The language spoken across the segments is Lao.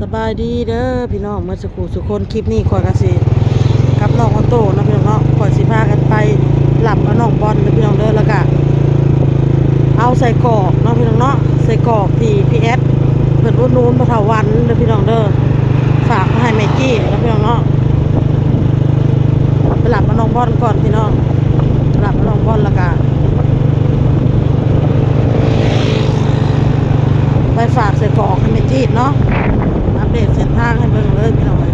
ສະບາຍດີເດີພີ່ນ້ອງເໝິດສູ່ຜູ້ສູ່ຄົນ. ຄລິບນີ້ຂ້ອຍກໍຊິກັບນ້ອງອໍໂຕ້ເນາະພີ່ນ້ອງເນາະ, ຂ້ອຍຊິພາກັນໄປລັບເອົານ້ອງບອນເດີພີ່ນ້ອງເດີ, ແລ້ວກະເອົາໄສ້ກອກເນາະພີ່ນ້ອງເນາະ, ໄສ້ກອກທີ່ພີ່ແອັດເພິ່ນອຸດໜູນພໍ່ເຖົ້າວັນເດີພີ່ນ້ອງເດີ, ຝາກມາໃຫ້ແມ່ຈີ້ເນາະພີ່ນ້ອງເນາະ. ໄປລັບເອົານ້ອງບອນກ່ອນພີ່ນ້ອງ, ໄປລັບເອົານ້ອງບອນແລ້ວກະ ໄປຝາກໃສ່ກອກໃຫ້ແມ່ຈີດເນາະ. ອັບເດດເສັ້ນທາງໃຫ້ເບິ່ງເລີຍພີ່ນ້ອງເອີຍ.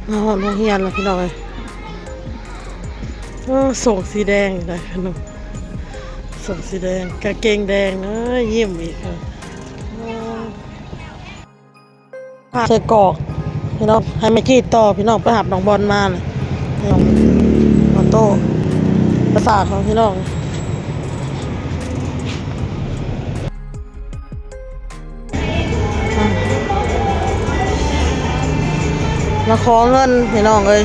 ມາຮອດໂຮງຮຽນແລ້ວພີ່ນ້ອງເອີຍ. ໂອ້ ສົ່ງສີແດງອີກແລ້ວພີ່ນ້ອງ, ສົ່ງສີແດງ ກາງເກງແດງເອີຍ, ຍິ້ມອີກ. ໂອ້ ຝາກໃສ່ກອກພີ່ນ້ອງ ໃຫ້ແມ່ຈີດຕໍ່ພີ່ນ້ອງ, ໄປຮັບນ້ອງບອນມາແລ້ວພີ່ນ້ອງ. ອໍໂຕ້ໄປຝາກເຂົາພີ່ນ້ອງ. ມາຂໍເງິນພີ່ນ້ອງເອີຍ.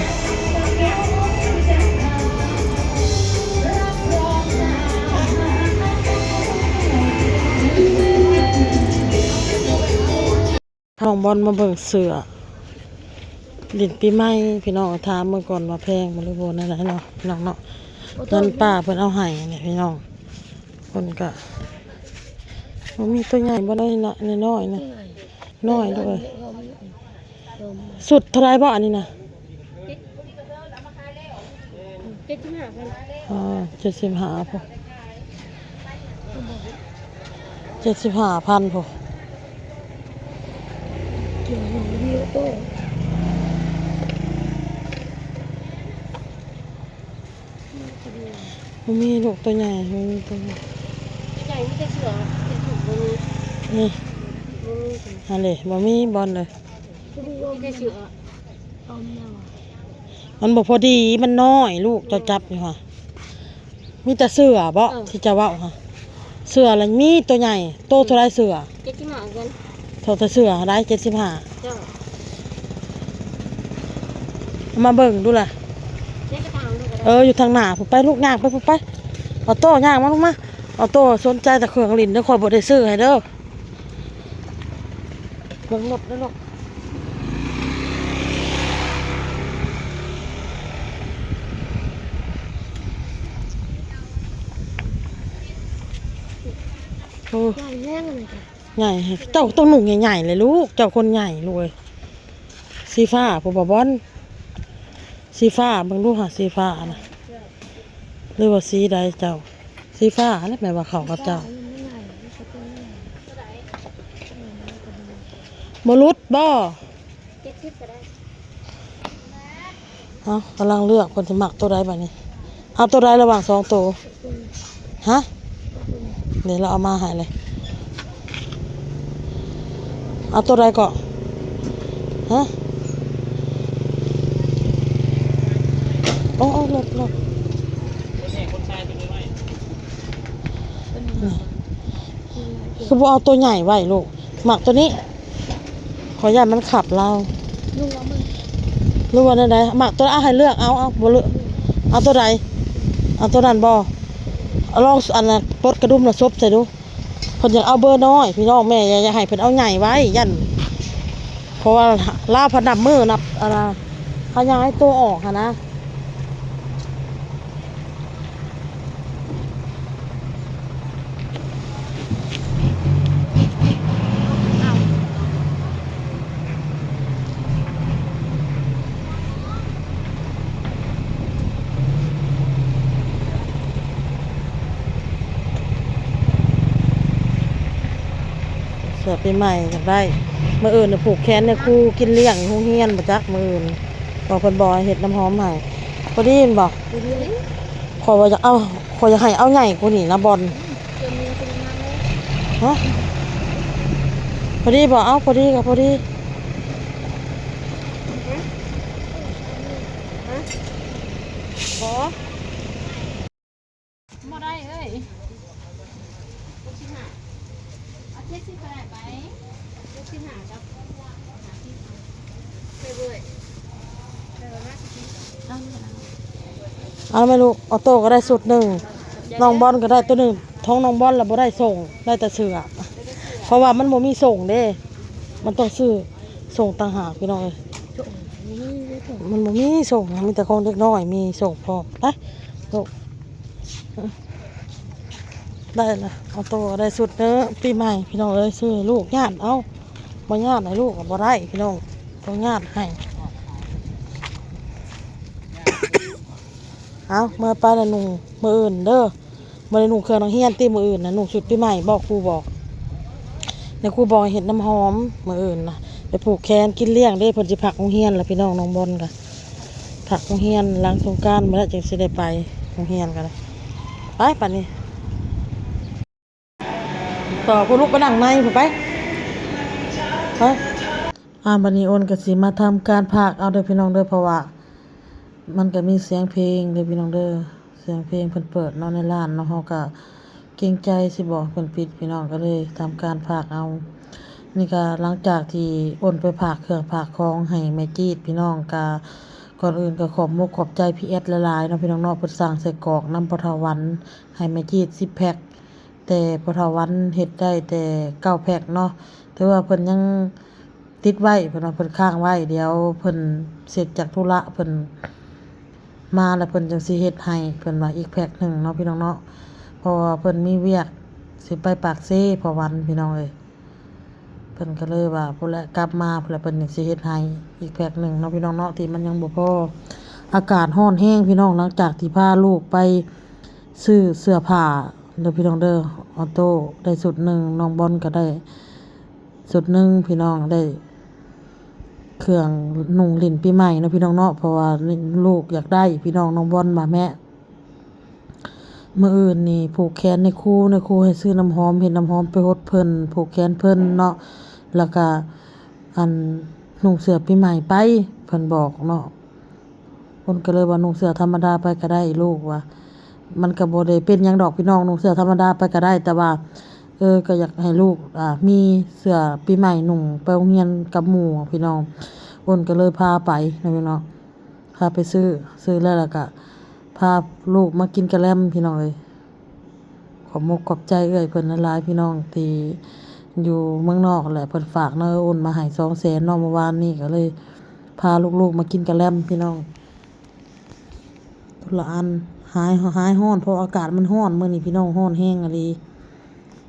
ນ້ອງບອນມາເບິ່ງເສື້ອຫຼິ້ນປີໃໝ່ພີ່ນ້ອງ, ຖາມເບິ່ງກ່ອນວ່າແພງບໍ່ ຫຼືບໍ່ແນວໃດເນາະພີ່ນ້ອງເນາະ. ເງິນປ້າເພິ່ນເອົາໃຫ້ນີ້ພີ່ນ້ອງ, ເພິ່ນກະບໍ່ມີຕົວໃຫຍ່ບໍ່ໄດ້ນະ, ນ້ອຍໆນະ, ນ້ອຍເດີ້. ຊຸດເທົ່າໃດບໍ່ອັນນີ້ນະ? ເຈັດສິບຫ້າພັນ. ອໍ ເຈັດສິບຫ້າ ພຸ້ນ, ເຈັດສິບຫ້າພັນພຸ້ນ. ບໍ່ມີລູກຕົວໃຫຍ່, ບໍ່ມີຕົວໃຫຍ່. ຕົວໃຫຍ່ມີແຕ່ເສື້ອ, ເປັນຊຸດບໍ່ມີ. ນີ້ ບໍ່ມີ. ຫັ້ນເດ ບໍ່ມີບອນເລີຍ. ມີແຕ່ເສື້ອ. ມັນບໍ່ພໍດີ ມັນນ້ອຍລູກ, ເຈົ້າຈັບຢູ່ຫະ. ມີແຕ່ເສື້ອບໍ? ເອີ ທີ່ເຈົ້າເວົ້າຫະ ເສື້ອລະມີໂຕໃຫຍ່. ໂຕເທົ່າໃດເສື້ອ? ເຈັດສິບຫ້າຄືກັນ. ເທົ່າແຕ່ເສື້ອໄດ້ ເຈັດສິບຫ້າ. ເຈົ້າ ເອົາມາເບິ່ງດູລະ. ໃນກະຖາງດູກະໄດ້. ເອີ ຢູ່ທາງໜ້າພຸ້ນໄປລູກ, ຍ່າງໄປພຸ້ນໄປ. ອໍໂຕ້ ຍ່າງມາລູກມາ. ອໍໂຕ້ສົນໃຈແຕ່ເຄື່ອງຫຼິ້ນເດີ, ຂ້ອຍບໍ່ໄດ້ຊື້ໃຫ້ເດີ. ເບິ່ງລົດເດີລູກ. ໂອ້ ໃຫຍ່ແຮງອັນນີ້ກະ. ໃຫຍ່ ເຈົ້າຕ້ອງນຸ່ງໃຫຍ່ໆແຫຼະລູກ, ເຈົ້າຄົນໃຫຍ່ລູກເອີຍ. ສີຟ້າ ຜູ້ບ່າວບອນ ສີຟ້າ ເບິ່ງດູຫາ ສີຟ້ານະ ຫຼືວ່າສີໃດເຈົ້າ? ສີຟ້າແຫຼະ ແມ່ນວ່າເຂົ້າກັບເຈົ້າ. ບໍ່ຫຼຸດບໍ່? ເຈັດສິບກໍໄດ້. ເອົ້າ ກຳລັງເລືອກ ເພິ່ນຊິມັກໂຕໃດບາດນີ້. ເອົາໂຕໃດລະຫວ່າງສອງໂຕ? ຮະ? ເດ ລາວເອົາມາໃຫ້ເລີຍ. ເອົາໂຕໃດເກາະ? ຮະ? ໂອ້ ໂອ້ ລົດ ລົດ. ຄືບໍ່ເອົາໂຕໃຫຍ່ໄວ້ລູກ? ມັກໂຕນີ້. ຂ້ອຍຢ້ານມັນຂັບລາວ. ລຸງເອົາມັນ ຫຼືວ່າແນວໃດ? ມັກໂຕ ເອົາໃຫ້ເລືອກ ເອົາ ເອົາ ບໍ່ເລືອກ ເອົາໂຕໃດ? ເອົາໂຕນັ້ນບໍ່? ເອົາລອງ ອັນນ່າ ປົດກະດຸມລະສົບໃສ່ດູ. ເພິ່ນຢາກເອົາເບີນ້ອຍພີ່ນ້ອງ, ແມ່ຢາກໃຫ້ເພິ່ນເອົາໃຫຍ່ໄວ້ ຢ້ານ ເພາະວ່າລາວພັດນັບມື້ນັບ ອັນນ່າ ຂະຫຍາຍໂຕອອກຫັ້ນນະ. ເສື້ອປີໃໝ່ຢາກໄດ້ ມື້ອື່ນນະຜູກແຂນໃຫ້ຄູກິນລ້ຽງໂຮງຮຽນບໍ່ຈັກມື້ອື່ນ ບອກເພິ່ນບອກໃຫ້ເຮັດນ້ຳຫອມໃຫ້ ພໍດີແມ່ນບໍ່? ພໍດີ ຂ້ອຍວ່າຢາກເອົາ ຂ້ອຍຢາກໃຫ້ເອົາໃຫຍ່ກວ່ານີ້ນະ ບອນ ຮະ ພໍດີບໍ່? ເອົາ ພໍດີກໍພໍດີ ຮະ ບໍ່ ບໍ່ໄດ້ເອີຍ ຫົກສິບຫ້າ ເອົາເຈັດສິບກໍໄດ້ໄປ ເຈັດສິບຫ້າກັບຫ້າສິບ ເອົາແມ່ລູກ ອອໂຕ້ກໍໄດ້ຊຸດໜຶ່ງ ນ້ອງບອນກໍໄດ້ໂຕໜຶ່ງ ຂອງນ້ອງບອນລະບໍ່ໄດ້ສົ່ງ ໄດ້ແຕ່ເສື້ອ ເພາະວ່າມັນບໍ່ມີສົ່ງເດ້ ມັນຕ້ອງຊື້ສົ່ງຕ່າງຫາກ ພີ່ນ້ອງເອີຍ ມັນບໍ່ມີສົ່ງ ມີແຕ່ຂອງເດັກນ້ອຍ ມີສົ່ງພ້ອມ ໄປ ລູກ ໄດ້ລະ ອອໂຕ້ໄດ້ຊຸດເດີ ປີໃໝ່ ພີ່ນ້ອງເອີຍ ຊື້ໃຫ້ລູກ ຍາດເອົາ ບໍ່ຍາດໃຫ້ລູກກໍບໍ່ໄດ້ ພີ່ນ້ອງ ຕ້ອງຍາດໃຫ້ ເອົາ ເມືອໄປລະນຸ່ງມື້ອື່ນເດີ ບໍ່ໄດ້ນຸ່ງເຄື່ອງນັກຮຽນຕິ ມື້ອື່ນນະ ນຸ່ງຊຸດປີໃໝ່ ບອກ ຄູບອກ ແລ້ວຄູບອກໃຫ້ເຮັດນ້ຳຫອມ ມື້ອື່ນນະ ໄປຜູກແຂນກິນລ້ຽງເດ້ ເພິ່ນຊິພັກໂຮງຮຽນລະ ພີ່ນ້ອງ ນ້ອງບອນກະ ພັກໂຮງຮຽນຫຼັງສົງການພຸ້ນແຫຼະ ຈຶ່ງຊິໄດ້ໄປໂຮງຮຽນກໍໄດ້ ໄປປານນີ້ ຕໍ່ ຜູ້ລູກໄປນັ່ງໃນພຸ້ນໄປ ໄປ ອ່າ ບັດນີ້ໂອນກໍຊິມາທຳການພາກເອົາເດີ ພີ່ນ້ອງເດີ ເພາະວ່າມັນກໍມີສຽງເພງເດີ ພີ່ນ້ອງເດີ ສຽງເພງເພິ່ນເປີດເນາະ ໃນຮ້ານເນາະ ເຮົາກໍ ເກງໃຈຊິບອກເພິ່ນປິດ ພີ່ນ້ອງ ກໍເລີຍທຳການພາກເອົາ. ນີ້ກໍຫຼັງຈາກທີ່ອ້ນໄປພາກເຄື່ອງພາກຂອງໃຫ້ແມ່ຈີດ ພີ່ນ້ອງ ກໍກ່ອນອື່ນກໍຂອບມົກຂອບໃຈພີ່ແອັດຫຼາຍໆເນາະ ພີ່ນ້ອງເນາະ. ເພິ່ນສັ່ງໄສ້ກອກນຳພໍ່ເຖົ້າວັນໃຫ້ແມ່ຈີດສິບແພັກ ແຕ່ພໍ່ເຖົ້າວັນເຮັດໄດ້ແຕ່ເກົ້າແພັກເນາະ. ຖືວ່າເພິ່ນຍັງ ຕິດໄວ້ ເພິ່ນວ່າເພິ່ນຄ້າງໄວ້ ດຽວເພິ່ນເສັດຈາກທຸລະເພິ່ນມາແລ້ວເພິ່ນຈັ່ງຊິເຮັດໃຫ້ ເພິ່ນວ່າອີກແພັກໜຶ່ງເນາະ ພີ່ນ້ອງເນາະ. ເພາະວ່າເພິ່ນມີວຽກຊິໄປປາກເຊ ພໍ່ວັນ ພີ່ນ້ອງເອີຍ. ເພິ່ນກໍເລີຍວ່າພຸ້ນແຫຼະ ກັບມາພຸ້ນແຫຼະ ເພິ່ນຈັ່ງຊິເຮັດໃຫ້ອີກແພັກໜຶ່ງເນາະ ພີ່ນ້ອງເນາະ ທີ່ມັນຍັງບໍ່ພໍ. ອາກາດຮ້ອນແຮງ ພີ່ນ້ອງ ຫຼັງຈາກທີ່ພາລູກໄປຊື້ເສື້ອຜ້າເດີ ພີ່ນ້ອງເດີ. ອອໂຕ້ໄດ້ຊຸດໜຶ່ງ ນ້ອງບອນກໍໄດ້ ຊຸດໜຶ່ງ ພີ່ນ້ອງ ໄດ້ເຄື່ອງນຸ່ງຫຼິ້ນປີໃໝ່ເນາະ ພີ່ນ້ອງເນາະ ເພາະວ່າລູກຢາກໄດ້ ພີ່ນ້ອງ. ນ້ອງບອນວ່າ ແມ່ ມື້ອື່ນນີ້ຜູກແຂນໃນຄູ ໃນຄູໃຫ້ຊື້ນ້ຳຫອມ ເຮັດນ້ຳຫອມໄປຫົດເພິ່ນ ຜູກແຂນເພິ່ນເນາະ ແລ້ວກະ ອັນ ນຸ່ງເສື້ອປີໃໝ່ໄປ ເພິ່ນບອກເນາະ. ເພິ່ນກໍເລີຍວ່ານຸ່ງເສື້ອທຳມະດາໄປກໍໄດ້ລູກວ່າ ມັນກໍບໍ່ໄດ້ເປັນຫຍັງດອກພີ່ນ້ອງ ນຸ່ງເສື້ອທຳມະດາໄປກໍໄດ້ ແຕ່ວ່າ ເອີ ກໍຢາກໃຫ້ລູກ ອ່າ ມີເສື້ອປີໃໝ່ນຸ່ງໄປໂຮງຮຽນກັບໝູ່ພີ່ນ້ອງ. ເພິ່ນກໍເລີຍພາໄປເນາະພີ່ນ້ອງ ພາໄປຊື້ ຊື້ແລ້ວ ແລ້ວກໍພາລູກມາກິນກະແລັມພີ່ນ້ອງເອີຍ. ຂອບມົກຂອບໃຈເອື້ອຍເພິ່ນຫຼາຍໆ ພີ່ນ້ອງ ທີ່ຢູ່ເມືອງນອກແຫຼະ ເພິ່ນຝາກເນາະ ໂອນມາໃຫ້ສອງແສນເນາະ ມື້ວານນີ້ ກໍເລີຍພາລູກໆມາກິນກະແລັມພີ່ນ້ອງ. ຄົນລະອັນ ຫາຍ ຫາຍຮ້ອນ ເພາະອາກາດມັນຮ້ອນ ມື້ນີ້ພີ່ນ້ອງ ຮ້ອນແຮງອີ່ຫຼີ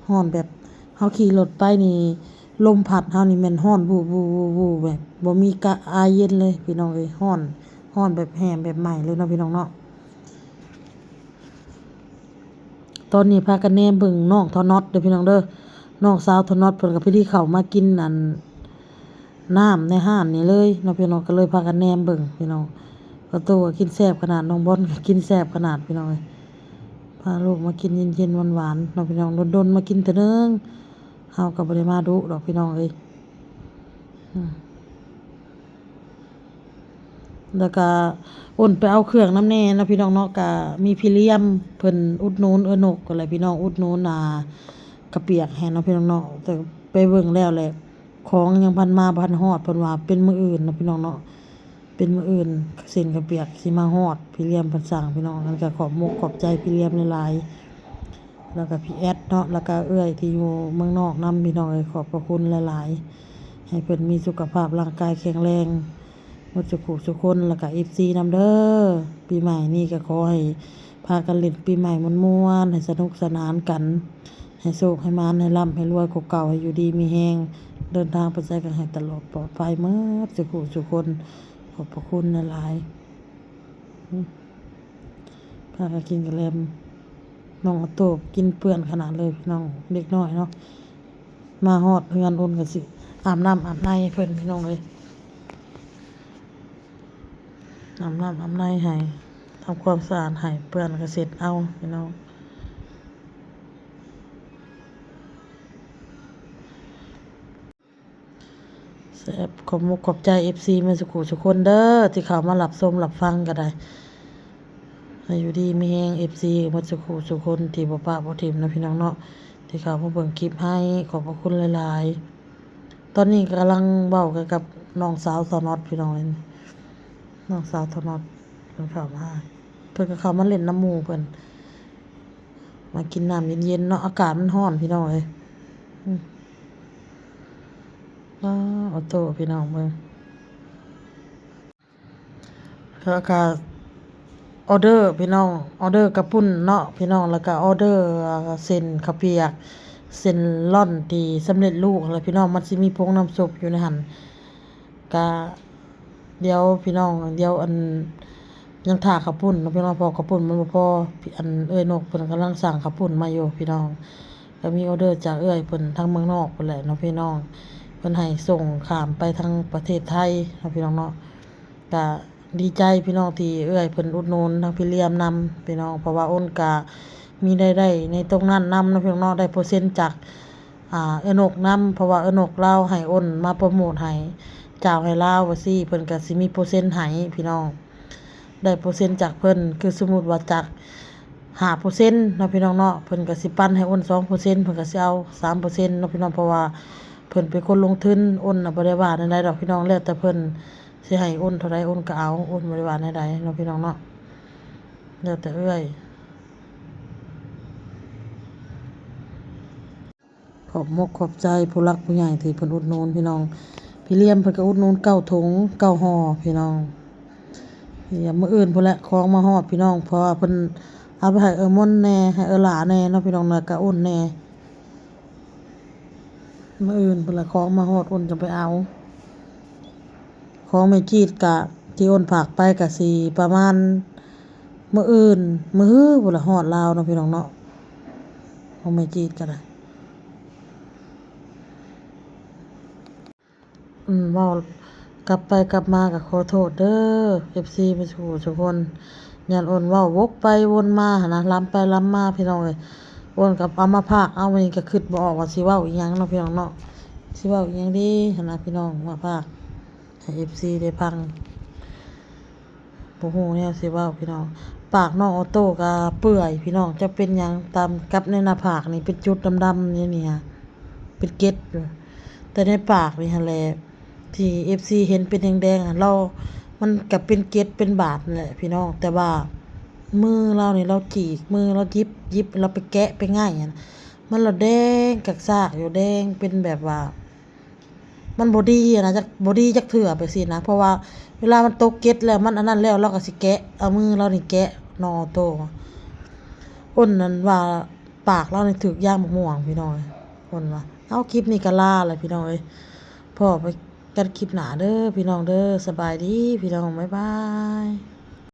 ຮ້ອນແບບເຮົາຂີ່ລົດໄປນີ້ ລົມພັດເຮົານີ້ແມ່ນຮ້ອນວູບໆໆ ແບບບໍ່ມີກະອາຍເຢັນເລີຍ ພີ່ນ້ອງເອີຍ ຮ້ອນ ຮ້ອນແບບແຫ້ງແບບໄໝ້ເລີຍເນາະ ພີ່ນ້ອງເນາະ. ຕອນນີ້ພາກັນແນມເບິ່ງນ້ອງທອນອດເດີພີ່ນ້ອງເດີ ນ້ອງສາວທອນອດເພິ່ນກໍພໍດີເຂົ້າມາກິນອັນ ນ້ຳໃນຮ້ານນີ້ເລີຍເນາະ ພີ່ນ້ອງ ກໍເລີຍພາກັນແນມເບິ່ງພີ່ນ້ອງ. ປາໂຕກໍກິນແຊບຂະໜາດ ນ້ອງບອນກໍກິນແຊບຂະໜາດ ພີ່ນ້ອງເອີຍ. ພາລູກມາກິນເຢັນໆ ຫວານໆ ເນາະ ພີ່ນ້ອງ ດົນໆມາກິນເທື່ອໜຶ່ງ ເຮົາກໍບໍ່ໄດ້ມາດຸດອກ ພີ່ນ້ອງເອີຍ. ແລ້ວກະໂອນໄປເອົາເຄື່ອງນຳແດ່ເນາະ ພີ່ນ້ອງເນາະ. ກະມີພີ່ລຽມເພິ່ນອຸດໜູນເອື້ອນົກຫັ້ນແຫຼະ ພີ່ນ້ອງ ອຸດໜູນ ອ່າ ກະປຽກແຮງເນາະ ພີ່ນ້ອງເນາະ. ແຕ່ໄປເບິ່ງແລ້ວແຫຼະ ຂອງຍັງພັນມາ ບໍ່ທັນຮອດ ເພິ່ນວ່າເປັນມື້ອື່ນເນາະ ພີ່ນ້ອງເນາະ ເປັນມື້ອື່ນ ເສັ້ນກະປຽກຊິມາຮອດ. ພີ່ລຽມເພິ່ນສັ່ງ ພີ່ນ້ອງ ນັ້ນກະຂອບມົກຂອບໃຈພີ່ລຽມຫຼາຍໆ. ແລ້ວກະພີ່ແອັດເນາະ ແລ້ວກະເອື້ອຍທີ່ຢູ່ເມືອງນອກນຳ ພີ່ນ້ອງເອີຍ ຂອບພະຄຸນຫຼາຍ ໃຫ້ເພິ່ນມີສຸຂະພາບຮ່າງກາຍແຂງແຮງໝົດສູ່ຜູ້ສູ່ຄົນ ແລ້ວກະເອັຟຊີນຳເດີ. ປີໃໝ່ນີ້ກະຂໍໃຫ້ພາກັນຫຼິ້ນປີໃໝ່ມ່ວນໆ ໃຫ້ສະໜຸກສະໜານກັນ ໃຫ້ໂຊກໃຫ້ໝານ ໃຫ້ລ່ຳໃຫ້ລວຍກວ່າເກົ່າ ໃຫ້ຢູ່ດີມີແຮງ ເດີນທາງໄປໃສກະໃຫ້ຕະຫຼອດປອດໄພໝົດສູ່ຜູ້ສູ່ຄົນ. ຂອບພະຄຸນຫຼາຍໆ. ພາກັນກິນກະແລັມ ນ້ອງອາໂຕ້ກິນເປື້ອນຂະໜາດເລີຍພີ່ນ້ອງ. ເດັກນ້ອຍເນາະ ມາຮອດເຮືອນອຸ່ນກະຊິອາບນ້ຳອາບໃນໃຫ້ເພິ່ນພີ່ນ້ອງເອີຍ. ອາບນ້ຳອາບໃນໃຫ້ ທຳຄວາມສະອາດໃຫ້ ເປື້ອນກະເຊັດເອົາພີ່ນ້ອງ. ແຊບ ຂອບມຸກຂອບໃຈເອັຟຊີໝົດສູ່ຜູ້ສູ່ຄົນເດີ ທີ່ເຂົ້າມາຮັບຊົມຮັບຟັງກະໄດ້. ໃຫ້ຢູ່ດີມີແຮງເອັຟຊີໝົດສູ່ຜູ້ສູ່ຄົນທີ່ບໍ່ປະບໍ່ຖິ້ມເນາະພີ່ນ້ອງເນາະ ທີ່ເຂົ້າມາເບິ່ງຄລິບໃຫ້ ຂອບພະຄຸນຫຼາຍໆ. ຕອນນີ້ກຳລັງເວົ້າກັນກັບນ້ອງສາວສາວນອດພີ່ນ້ອງເອີຍ. ນ້ອງສາວສາວນອດເພິ່ນເຂົ້າມາ ເພິ່ນກະເຂົ້າມາຫຼິ້ນນຳໝູ່ເພິ່ນ ມາກິນນ້ຳເຢັນໆເນາະ ອາກາດມັນຮ້ອນພີ່ນ້ອງເອີຍ. ອືມ ວ້າວ ອາໂຕ້ພີ່ນ້ອງເບິ່ງ ແລ້ວກະອໍເດີພີ່ນ້ອງ ອໍເດີກະປຸ້ນເນາະພີ່ນ້ອງ ແລ້ວກະອໍເດີເສັ້ນເຂົ້າປຽກ ເສັ້ນລ່ອນທີ່ສຳເລັດຮູບຫັ້ນແຫຼະພີ່ນ້ອງ. ມັນຊິມີຜົງນ້ຳຊຸບຢູ່ໃນຫັ້ນ ກະ ດຽວພີ່ນ້ອງ ດຽວອັນ ຍັງຖ້າເຂົ້າປຸ້ນເນາະພີ່ນ້ອງ ເພາະເຂົ້າປຸ້ນມັນບໍ່ພໍ. ອັນເອື້ອຍນົກເພິ່ນກຳລັງສັ່ງເຂົ້າປຸ້ນມາຢູ່ພີ່ນ້ອງ ກະມີອໍເດີຈາກເອື້ອຍເພິ່ນທາງເມືອງນອກພຸ້ນແຫຼະເນາະພີ່ນ້ອງ ເພິ່ນໃຫ້ສົ່ງຂ້າມໄປທາງປະເທດໄທເນາະພີ່ນ້ອງເນາະ. ກະດີໃຈພີ່ນ້ອງທີ່ເອື້ອຍເພິ່ນອຸດໜູນທາງພີ່ລຽມນຳພີ່ນ້ອງ ເພາະວ່າອົນກະມີລາຍໄດ້ໃນຕົງນັ້ນນຳເນາະພີ່ນ້ອງເນາະ ໄດ້ເປີເຊັນຈາກ ອ່າ ເອື້ອຍນົກນຳ ເພາະວ່າເອື້ອຍນົກລາວໃຫ້ອົນມາໂປຣໂມດໃຫ້ ຈ່າຍໃຫ້ລາວວ່າຊີ້ ເພິ່ນກະຊິມີເປີເຊັນໃຫ້ພີ່ນ້ອງ ໄດ້ເປີເຊັນຈາກເພິ່ນ ຄືສົມມຸດວ່າຈາກຫ້າເປີເຊັນເນາະພີ່ນ້ອງເນາະ ເພິ່ນກະຊິປັນໃຫ້ອົນສອງເປີເຊັນ ເພິ່ນກະຊິເອົາສາມເປີເຊັນເນາະພີ່ນ້ອງ ເພາະວ່າເພິ່ນເປັນຄົນລົງທຶນ. ອົນນະບໍ່ໄດ້ວ່າແນວໃດດອກພີ່ນ້ອງ ແລ້ວແຕ່ເພິ່ນຊິໃຫ້ອົນເທົ່າໃດ ອົນກະເອົາ ອົນບໍ່ໄດ້ວ່າແນວໃດເນາະພີ່ນ້ອງເນາະ ແລ້ວແຕ່ເອື້ອຍ. ຂອບມຸກຂອບໃຈຜູ້ຫຼັກຜູ້ໃຫຍ່ທີ່ເພິ່ນອຸດໜູນພີ່ນ້ອງ ພີ່ລຽມເພິ່ນກະອຸດໜູນເກົ້າຖົງເກົ້າຫໍ່ພີ່ນ້ອງ. ດຽວມື້ອື່ນພຸ້ນແຫຼະຂອງມາຮອດພີ່ນ້ອງ ເພາະວ່າເພິ່ນເອົາໄປໃຫ້ເອື້ອຍມົນແດ່ ໃຫ້ເອື້ອຍຫຼ້າແດ່ເນາະພີ່ນ້ອງ ແລ້ວກະອົນແດ່. ມື້ອື່ນພຸ້ນລະຂອງມາຮອດ ອົນຈະໄປເອົາ. ຂອງແມ່ຈີດກະ ທີ່ອົນຝາກໄປກະຊິປະມານມື້ອື່ນ ມື້ຮືພຸ້ນລະຮອດລາວເນາະພີ່ນ້ອງເນາະ ຂອງແມ່ຈີດກະໄດ້. ອືມ ເວົ້າກັບໄປກັບມາກະຂໍໂທດເດີ ເອັຟຊີໝົດສູ່ຜູ້ສູ່ຄົນ ຍ້ອນອົນເວົ້າວົກໄປວົນມາຫັ້ນນະ ລຳໄປລຳມາພີ່ນ້ອງເອີຍ. ອົນກະເອົາມາພາກ ເອົາ ມື້ນີ້ກະຄຶດບໍ່ອອກວ່າຊິເວົ້າອີ່ຫຍັງເນາະພີ່ນ້ອງເນາະ ຊິເວົ້າອີ່ຫຍັງດີຫັ້ນນະພີ່ນ້ອງ ມາພາກໃຫ້ເອັຟຊີໄດ້ຟັງ. ບໍ່ຮູ້ແນວຊິເວົ້າພີ່ນ້ອງ ປາກນ້ອງອໍໂຕ້ກະເປື່ອຍພີ່ນ້ອງ ຈັກເປັນຫຍັງ ຕາມກັບໃນໜ້າຜາກນີ້ເປັນຈຸດດຳໆ ຢູ່ນີ້ຫັ້ນ ເປັນເກັດຢູ່ ແຕ່ໃນປາກນີ້ຫັ້ນແຫຼະ ທີ່ເອັຟຊີເຫັນເປັນແດງໆຫັ້ນ ລາວ ມັນກະເປັນເກັດເປັນບາດຫັ້ນແຫຼະພີ່ນ້ອງ ແຕ່ວ່າມືລາວນີ້ລາວຈີກ ມືລາວຫຍິບ ຫຍິບລາວໄປແກະໄປໄງ່ຫັ້ນ ມັນລະແດງກາກຊາກຢູ່ ແດງເປັນແບບວ່າ ມັນບໍ່ດີຫັ້ນນະ ຈັກ ບໍ່ດີຈັກເທື່ອໄປຊີ້ນະ ເພາະວ່າເວລາມັນຕົກເກັດແລ້ວ ມັນອັນນັ້ນແລ້ວ ລາວກະຊິແກະ ເອົາມືລາວນີ້ແກະນ້ອງອໍໂຕ້. ອົນນັ້ນວ່າປາກລາວນີ້ຖືກຢາງໝາກມ່ວງພີ່ນ້ອງເອີຍ ອົນວ່າ. ເອົາ ຄລິບນີ້ກະລາແຫຼະພີ່ນ້ອງເອີຍ ພໍ້ກັນຄລິບໜ້າເດີພີ່ນ້ອງເດີ ສະບາຍດີພີ່ນ້ອງ ບາຍບາຍ.